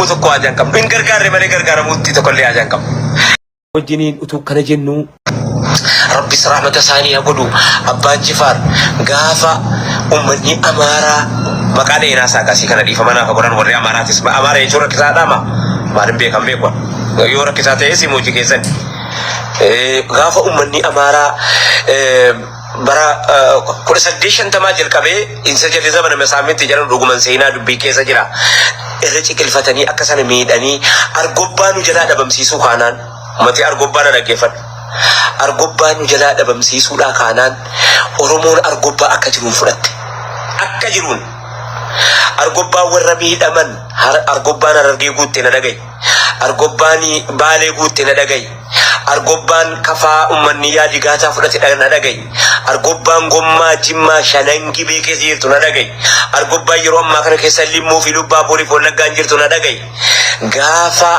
Gargaaramuu tokko haajaa hin qabnu. Hin gargaarre malee gargaaramuutti tokkollee haajaa hin qabnu. Wajjiniin utuu kana jennuu. Rabbis rahmata isaanii haa godhu. Abbaan Jifaar gaafa ummanni Amaaraa maqaa dheenaa isaa akkasii kana dhiifama naaf haa godhan warri Amaaraatis. Amaara jechuun rakkisaadhaa maa? Maalin beekan beeku yoo rakkisaa ta'e si hojii keessan. Gaafa ummanni Amaaraa bara 1850 jalqabee insa jalli zamana masaafinti jedhan dhuguman seenaa dubbii keessa jira. Irra ciqilfatanii akka sana miidhanii Argobbaa nu jalaa dhabamsiisuu kaanaan ummati Argobbaa na dhaggeeffadhu. Argobbaa nu jalaa dhabamsiisuudhaa kaanaan Oromoon Argobbaa akka jiruun fudhatte. Akka jiruun. Argobbaan warra miidhaman Argobbaan Harargee guutte na dhaga'i. Argobbaan Baalee guutte na dhaga'i. Argobbaan Kafaa ummanni yaadi gaataa fudhate na dhaga'i. Argobbaan Gommaa, Jimmaa, Shanan Gibee keessa jirtu na dhaga'i. Argobbaan yeroo ammaa kana keessa Limmuu fi Lubbaa Booriif Wallaggaan jirtu na dhaga'i. Gaafa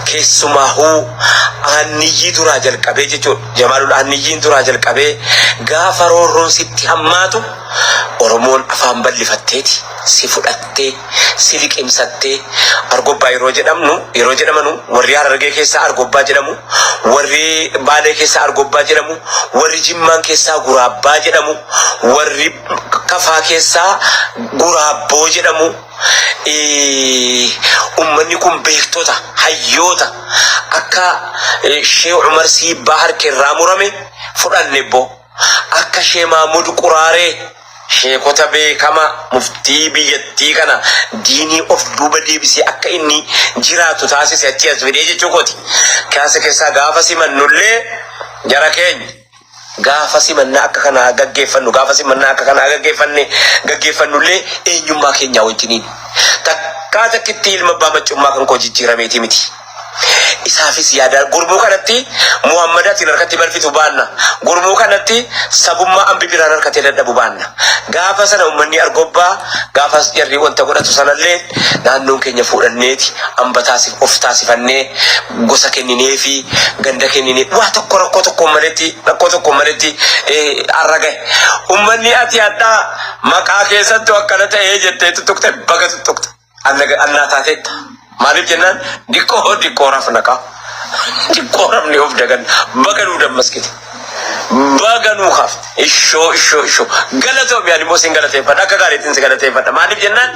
keessumaahuu Aanniyyii duraa jalqabee jechuudha. Jamaalul Aanniyyiin duraa jalqabee gaafa roorroon sitti hammaatu Oromoon afaan bal'ifatteeti si fudhattee si liqimsattee. Argobbaa yeroo jedhamnu yeroo jedhamanu warri Harargee keessaa Argobbaa jedhamu, warri Baalee keessaa Argobbaa jedhamu, warri Jimmaan keessaa Guraabbaa jedhamu, warri Kafaa keessaa Guraabboo jedhamu. Ummanni kun beektota, hayyoota akka Shee Umar Siibbaa harki irraa murame fudhanne bbo. Akka Shee Maamud Quraaree sheekota beekama muftii biyyattii kana diinii of duuba deebisee akka inni jiraatu taasise achii as fidee jechuu kooti. Kaasa keessaa gaafa simannullee jara keenya gaafa simannaa akka kanaa gaggeeffannu gaafa simannaa akka kanaa gaggeeffanne gaggeeffannullee eenyummaa keenyaa wajjiniin takkaa takkitti ilma abbaa maccummaa kan koo jijjiirameeti miti. Isaafis yaada gurmuu kanatti Muhammad atiin harkatti balfitu baanna. Gurmuu kanatti sabummaa ambi biraan harkatee dadhabu baanna. Gaafa sana ummanni Argobbaa gaafas jarri wanta godhatu sanallee naannoon keenya fuudhanneeti amba taasif of taasifannee gosa kennineefi ganda kenninee waa tokko rakkoo tokkoon maletti rakkoo tokkoon maletti har'a gahe. Ummanni ati hadhaa maqaa keessattuu akkana ta'ee jettee tuttuqte baga tuttuqte. Anna annaa taateetta. Maaliif jennaan diqqoo diqqoo rafna kaa. Diqqoo rafne of dagan baga nuu dammaskite. Baga nuu kaafte. Ishoo ishoo ishoo. Galatoomi ani immoo sin galateeffadha. Akka gaariitiin si galateeffadha. Maaliif jennaan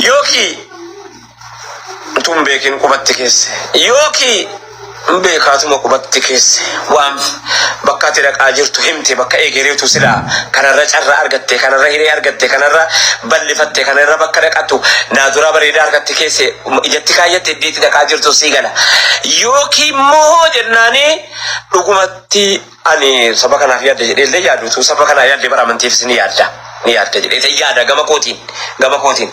yookiin utuu hin beekin qubatti keesse yookiin hin beekaatuma qubatti keesse waan bakka ati dhaqaa jirtu himte bakka egereetu silaa kanarra carraa argatte kanarra hiree argatte kanarra bal'ifatte kanarra bakka dhaqattu naa duraa bareedaa harkatti keesse ijatti kaayyatte iddeetti dhaqaa jirtu sii gala yookiin immoo jennaanii dhugumatti Ani saba kanaaf yaadda jedhee illee yaadu utuu saba kanaa yaadde bara amantiifis ni yaadda ni yaadda jedhee ta'e yaada gama kootiin gama kootiin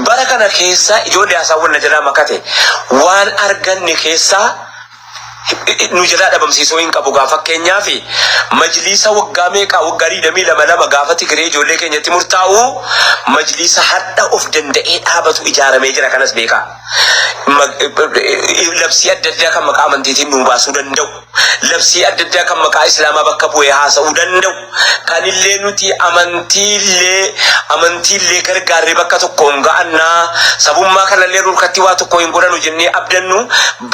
bara kana keessa ijoollee hasaawwan na jalaa makate waan arganne keessaa nu jalaa dhabamsiisuu hin qabu gaa fakkeenyaaf majliisa waggaa meeqaa waggaa 22 lama gaafa Tigiree ijoollee keenyatti murtaa'u majliisa hadha of danda'ee dhaabatu ijaaramee jira kanas beekaa labsii adda addaa kan maqaa amantiitiin nuu baasuu danda'u labsii adda addaa kan maqaa Islaamaa bakka bu'ee haasa'uu danda'u, kanillee nuti amantiillee amantiillee gargaarree bakka tokkoon ga'annaa, sabummaa kanallee nurkatti waa tokko hin godhanu jennee abdannu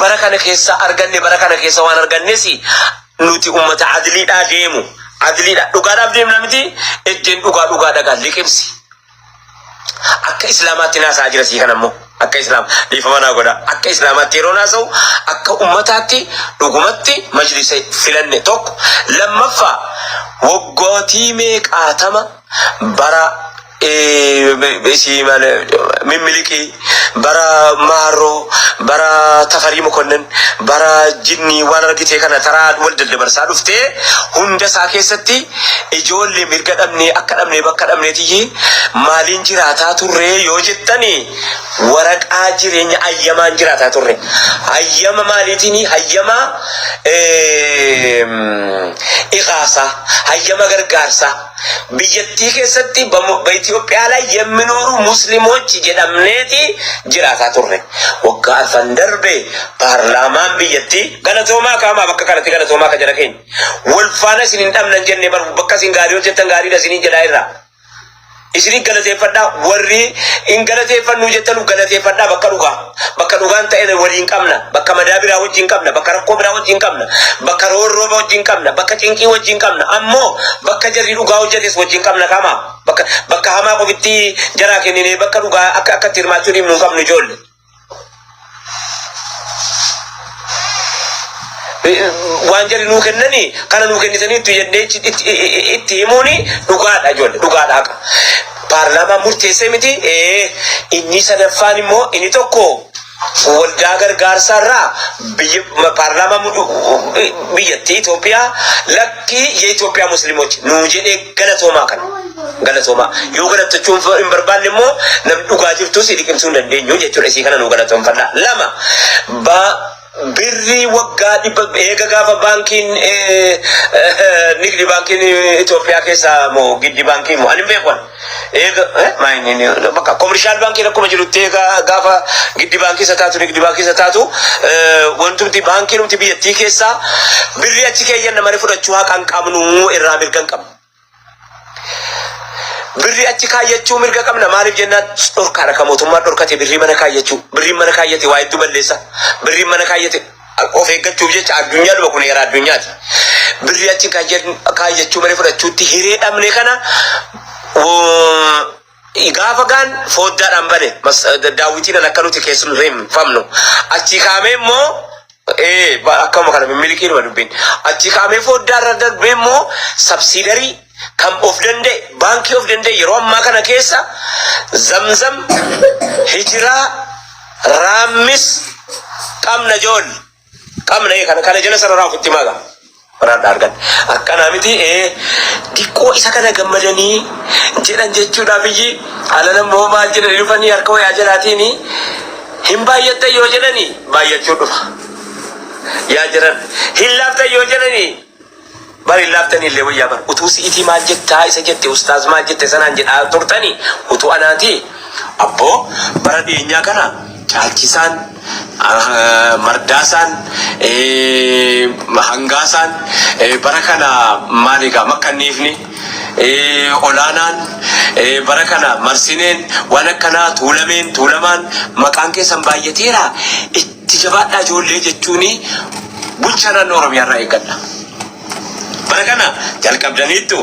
bara kana keessa arganne bara kana keessa waan argannes nuti ummata adliidhaa deemu adliidha dhugaadhaaf deemna miti eddeen dhugaa dhugaa dhagaa liqimsi. Akka Islaamaatti naasa'a jira sii kana immoo. Akka Islaam dhiifama naa godha. Akka Islaamaatti yeroo naasa'u akka ummataatti dhugumatti majlisa filanne tokko. Lammaffaa waggootii meeqaatama bara isii mimmilikii bara maarroo bara tafarii mokonnin bara jinnii waan argitee kana taraa wal daddabarsaa dhuftee hunda isaa keessatti Ijoollee mirga dhabnee akka dhabnee bakka dhabneetiyyi maaliin jiraataa turree yoo jettani waraqaa jireenya ayyamaan jiraataa turre. Hayyama maaliitiin hayyama iqaasaa hayyama gargaarsaa biyyattii keessatti በኢትዮጵያ ላይ የሚኖሩ ሙስሊሞች jedhamneeti jiraataa turre. Waggaa arfan darbe paarlaamaan biyyattii galatoomaa kaamaa bakka kanatti galatoomaa ka jara keenya. Wal faana isin hin dhabnan jenne bar bakka isin gaarii hojjettan gaariidha isiniin jedhaa irraa. Isinii galateeffadhaa, warri hin galateeffannuu jettanu galateeffadhaa. Bakka dhugaa, bakka dhugaan ta'e waliin qabna, bakka madaa biraa wajjin qabna, bakka rakkoo biraa wajjin qabna, bakka roorrooba wajjin qabna, bakka cinqii wajjin qabna, ammoo bakka jarri dhugaa hojjetes wajjin qabna. Kama bakka hamaa qofitti jaraa kenninee bakka dhugaa akka itti hirmaachuu dhiibnu hin qabnu, ijoolle. Waan jarri nuu kennanii kana nuu kennitaniittu jennee itti himuuni dhugaadha, ijoollee, dhugaadha, haqa. Paarlaamaan murteessee miti. Inni sadaffaan immoo, inni tokko waldaa gargaarsaarraa biyya paarlaamaa biyyattii Itoophiyaa lakkii የኢትዮጵያ ሙስሊሞች nuu jedhee, galatoomaa, kana galatoomaa. Yoo galattachuu hin barbaanne immoo namni dhugaa jirtus liqimsuu hin dandeenyu jechuudha. Isii kana nuu galatoonfadha. Lama, birrii waggaa 100 eega gaafa baankiin nigdi baankiin Itoophiyaa keessaa moo giddi baankii moo ani hin beeku, eega maayini bakka commercial baankiin akkuma jirutti, eega gaafa giddi baankii isa taatu, nigdi baankii isa taatu, wantumti baankiin numti biyyattii keessaa birrii achi keeyyanna malee fudhachuu haqa hin qabnu, irraa mirga hin qabnu. Birrii achi kaayyachuu mirga qabna. Maaliif jennaan, dhorkaadha kan mootummaan dhorkate birrii mana kaayyachuu. Birriin mana kaayyate waa hedduu balleessa. Birriin mana kaayyate of eeggachuuf jecha addunyaa dhufa, kun heera addunyaati. Birrii achi kaayyachuu malee fudhachuutti hiree dhabne. Kana gaafa gaan fooddaadhaan bane daawwitiidhaan akka nuti keessumfamnu achi kaamee immoo akkuma kana mimmiliqiinuma dubbiin achi kaamee foddaa irra darbee immoo subsidiary kan of danda'e, baankii of danda'e yeroo ammaa kana keessa Zamzam, Hijiraa, Raammis qabna, joolle, qabna. Kana jala sararaa ofitti maga baraadha argan akkanaa miti. Diqqoo isa kana gammadanii jedhan jechuudha. Biyyi alana immoo maal jedhanii dhufanii harka wayaa jalaatiin hin baay'attan yoo jedhanii baay'achuu dhufa. Yaa jiran, hin laaftan yoo jedhanii bar hin laaftanii illee wayyaa bar. Utuu si'itii maal jettaa isa jette, ustaaz maal jette sanaan jedhaa turtanii, utuu anaati abboo bara dhiyeenyaa kana caalchisaan, mardaasaan, hangaasaan, bara kana maal egaa makkanniifni olaanaan, bara kana marsineen, waan akkanaa, tuulameen, tuulamaan, maqaan keessan baay'ateera, itti jabaadhaa ijoollee jechuuni bulchaa naannoo Oromiyaa irraa eeggadha. Bara kana jalqabdaniittu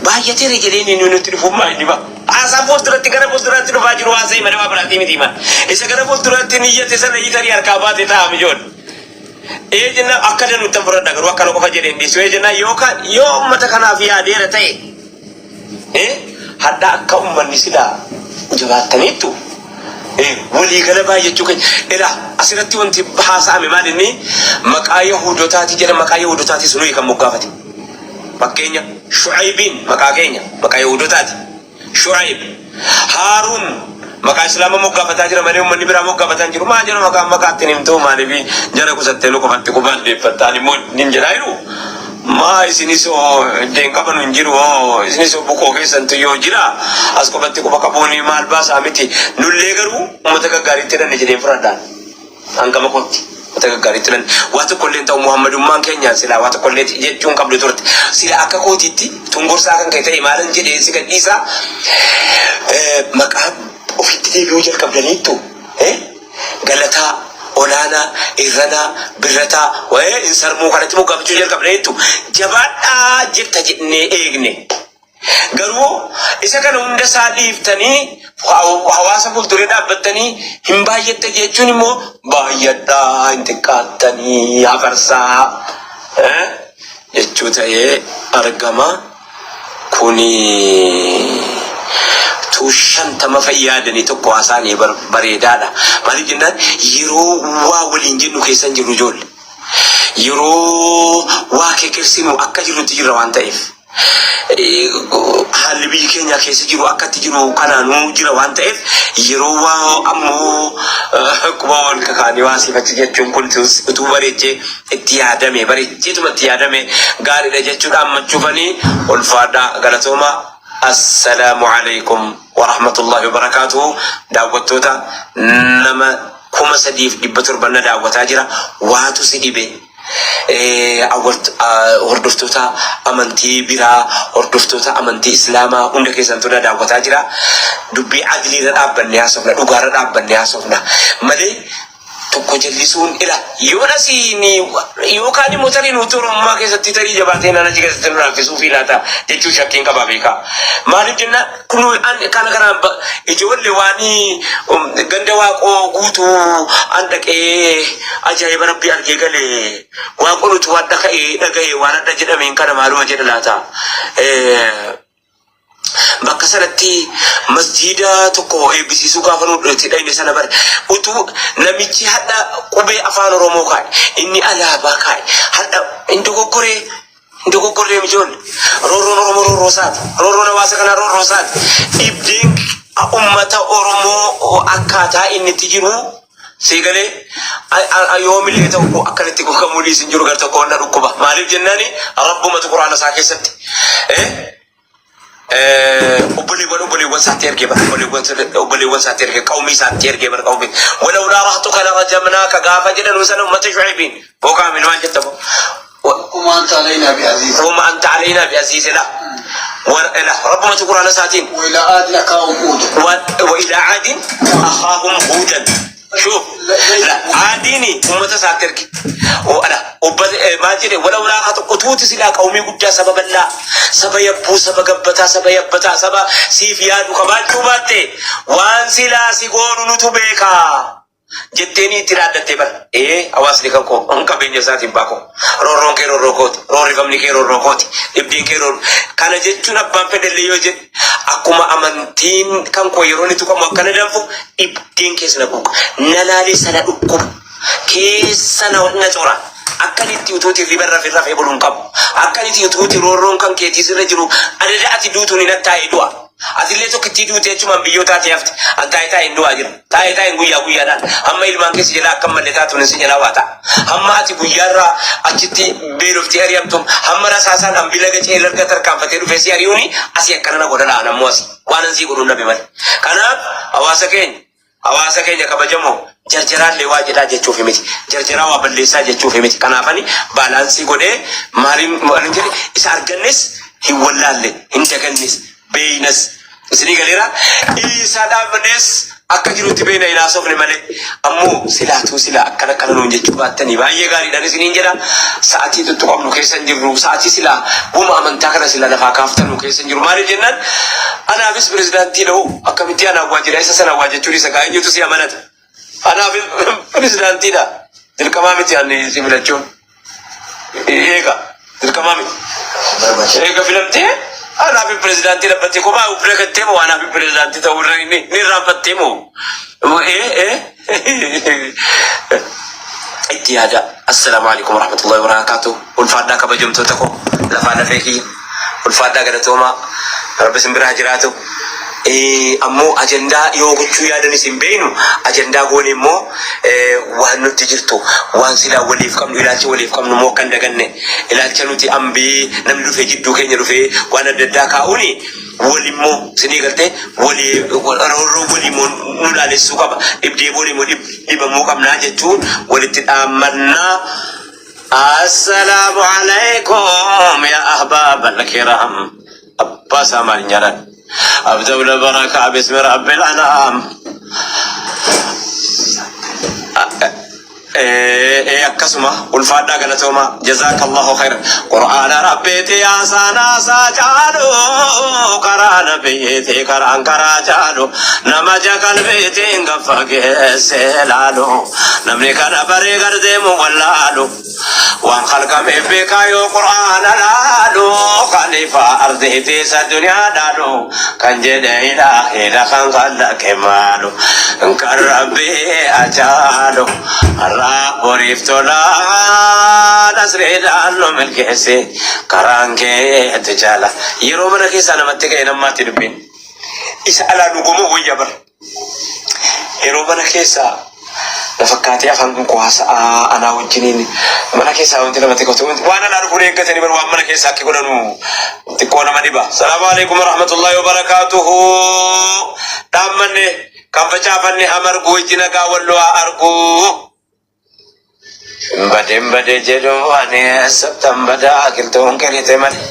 baay'ateera jedheen inni nutti dhufummaa inni ba. Haasaa fuulduratti, gara fuulduraatti dhufaa jiru haasa'e malee waa biraatii miti himan. Isa gara fuulduraatti niyyate sana hiitanii harkaa baate ta'a mijoon. Ee jennaan akka danuuttan fudhadha, garuu akkana qofa jedheen dhiisu. Ee jennaan yookaan yoo uummata kanaaf yaadeera ta'e, hadha akka uummanni silaa jabaattaniittu waliigala baay'achuu keenya. Ilaa, asirratti wanti haasa'ame maal? Inni maqaa Yahudotaati jedha, maqaa Yahudotaati sunuyi kan moggaafate. Fakkeenya, Shu'aybiin maqaa keenya, maqaa Yahudotaati. Shu'ayb, Haaruun maqaa Islaama moggaafataa jira malee uummanni biraa moggaafataa hin jiru. Maal jedhu, maqaa maqaatti himtuu maaliif jara qusattee nu qofatti qubaan deeffattaan immoo nin jedhaa jiru. Maa isinis iddeen qaban hin jiru, isinis bukoo keessantu yoo jira as qofatti quba qabuun maal baasaa miti. Nullee garuu uummata gaggaariitti hidhanne jedheen fudhadhaan. Hangama kootti uummata gaggaariitti hidhanne. Waa tokkollee hin ta'u, Muhammadummaan keenyaan silaa waa tokkollee jechuun qabdu turte. Sila akka kootiitti tungorsaa kan kee ta'e maalan jedhee si gadhiisaa, maqaa ofitti deebi'uu jalqabdaniittu. Galataa, olaanaa, irranaa, birrataa, wayee in sarmuu kanatti moggaafachuu jalqabdaniittu, jabaadhaa jetta jennee eegne. Garuu isa kana hunda isaa dhiiftanii hawaasa fuulduree dhaabbattanii hin baay'atte jechuun immoo baay'adhaa hin xiqqaattanii hafarsaa jechuu ta'ee argama. Kuni tuu 50 fayyaadanii tokko haasaanii bareedaadha. Maaliif jennaan, yeroo waa waliin jennu keessa hin jirru, ijoolle. Yeroo waa kekersinu akka jirrutti jirra waan ta'eef. Haalli biyyi keenya keessa jiru akka itti jiru kanaanuu jira waan ta'eef, yeroo waa ammoo quba wal kakaanii waa siifachi jechuun kun utuu bareechee itti yaadame, bareecheetuma itti yaadame gaariidha jechuudha. Ammachuufanii ulfaadhaa, galatooma. Assalaamu alaikum warahmatullahi wabarakaatuhu. Daawwattoota, nama 3700 na daawwataa jira. Waatu si dhibe? Hordoftoota amantii biraa, hordoftoota amantii Islaamaa hunda keessantu na daawwataa jira. Dubbii adiliirra dhaabbannee haasofna, dhugaarra dhaabbannee haasofna malee tokko jallisuun ila yoon asiin yookaan immoo tarii nuti Oromummaa keessatti tarii jabaatee naan achi keessatti nu laaffisuu fi laata jechuu shakkiin qabaa beekaa. Maaliif jenna kun kana kanaan ijoollee waan ganda Waaqoo Guutuu an dhaqee ajaa'iba rabbii argee gale. Waaqoon utuu hadha ka'ee dhaga'e waan hadha jedhameen kana maaluma jedha laata. Bakka sanatti masjiida tokko eebbisiisuu gaafa nu itti dhayne sana bare utuu namichi hadha qubee afaan Oromoo kaa'e, inni alaabaa kaa'e, hadha hin dogoggoree, hin dogoggorree mijoollee. Roorroon Oromoo roorroo isaati. Roorroon hawaasa kanaa roorroo isaati. Dhibdeen ummata Oromoo akkaataa inni itti jiru sii galee yoomillee ta'u akkanatti gogamuu dhiisin jiru gar tokko na dhukkuba. Maaliif jennaani rabbumatu quraana isaa keessatti obboleewwan isaatti ergee bara, obboleewwan isaatti ergee, qawmii isaatti ergee bara, qawmii walawlaa rahtuka larajamnaaka gaafa jedhanu sana ummata Shu'aybiin bookaa min waan jetta. وما أنت علينا بعزيز. وما أنت علينا بعزيز. لا لا، ربما قرآن ساتين. وإلى عاد أخاهم هودا. وإلى عاد أخاهم هودا. شوف لا عاديني ummata isaatti erge لا maal jedhe? ولولا utuuti silaa qawmii guddaa, saba bal'aa, saba yabbuu, saba gabbataa, saba yabbataa, saba siif yaadu qabaachuu baatte waan silaa si goonu nutu beekaa jetteeni itti dhaaddattee bara. Ee, hawaasni kan koo on qabeenya isaatiin baakoo, roorroon kee roorroo kooti, roorrifamni kee roorroo kooti, dhibdeen kee roorroo kana jechuun abbaan fedhellee yoo jedhe akkuma amantiin kan koo yeroo inni tuqamu akkana danfu dhibdeen keessa na quuqa, na laalee sana dhukkuba keessa na cora. Akkan itti utuuti riba rafee rafee buluun qabu, akkan itti utuuti roorroon kan keetii sirra jiru adada ati duutuun hin taa'ee du'a. Atillee tokkittii duute jechumaan biyyoo taatee hafte. An taa'ee taa'een du'aa jira. Taa'ee taa'een guyyaa guyyaadhaan hamma ilmaan keessa jalaa akka malee taatuun si jalaa waa ta'a. Hamma ati guyyaarraa achitti beeloftee ari'amtu, hamma rasaasaan hambi laga ce'ee larga tarkaanfatee dhufee si ari'uuni asii akkana na godha la'an ammoo asii waan ansii godhuun dhabe malee. Kanaaf hawaasa keenya kabajamoo, jarjaraallee waa jedhaa jechuufi miti. Jarjaraa waa balleessaa jechuufi miti. Kanaafani balance godhee maaliin maaliin jedhe, isa argannes hin wallaalle, hin dagannes, beeynas isinii galeera. Isa dhaabnes akka jirutti beeyna, hin haasofne malee. Ammoo silaatuu silaa akkana akkana nuun jechuu baattanii baay'ee gaariidhaan isiniin jedha. Sa'atii tuttuqamnu keessa hin jirru. Sa'atii silaa wuma amantaa kana sila lafaa kaaftanu keessa hin jiru. Maaliif jennaan anaafis pirezidaantii dha'u akkamitti anaan waa jedha, isa sana waa jechuun isa kaa eenyutu si amanata. Anaafis pirezidaantiidha. Dirqamaa miti ani si filachuun. Eega dirqamaa miti. Eega filamtee anaaf pirezidaantii dhaabbattee kophaa of dagattee moo anaaf pirezidaantii ta'uu irra ni irraanfattee moo? Itti yaada. Assalaamu alaikum warahmatullahi wabarakatuh. Ulfaadhaa kabajamtoota koo, lafaa lafee kiyya. Ulfaadhaa, galatoomaa. Rabbi isin biraa jiraatu. Ammoo ajandaa yoo gochuu yaadanis hin beeknu, ajandaa goone immoo waan nutti jirtu, waan silaa waliif qabnu, ilaalcha waliif qabnu immoo akka hin daganne, ilaalcha nuti ambii namni dhufee jidduu keenya dhufee waan adda addaa kaa'uuni walimmoo sinii galtee walii roorroo waliimmoo nu laalessuu qaba, dhibdee waliimmoo dhibamuu qabnaa jechuun walitti dhaammannaa. Assalaamu alaikum ya ahbaab alkiram. Abbaa isaa maal jedhan? أبدأ البركة باسم رب الأنام. Akkasuma ulfaadhaa, galatooma, جزاك الله خيرا. Qur'aana rabbiiti yaasaanaasaa caalu, karaa nabiyyiiti karaan karaa caalu, nama jakalbiitiin gaffa geesse laalu, namni kana barii gardeemu wallaalu, waan halkameef beekaa yoo qur'aana laalu, khaliifaa ardiiti isa duniyaa dhaalu, kan jedhe ilaahidha, kan kallaqe maalu, kan rabbii ajaalu, har'aa boriif tolaa, nasriidhaan nu milkeesse, karaan keetti jaala. Yeroo mana keessaa namatti ka'e nammaatti dubbiin isa alaa dhugumoo wayya bara. Yeroo mana keessaa na fakkaatee afaan kun koo haasa'aa anaa wajjiniin mana keessaa wanti namatti qotu waan alaa dhufuun eeggatanii bar, waan mana keessaa akki godhanu xiqqoo nama dhiba. Salaamu alaikum warahmatullahi wabarakaatuhu. Dhaammanne kan facaafanne hamargu, ijji nagaa walloo haa argu. Badeen badee jedhu ani eessattan badaa qilxuun qirite malee.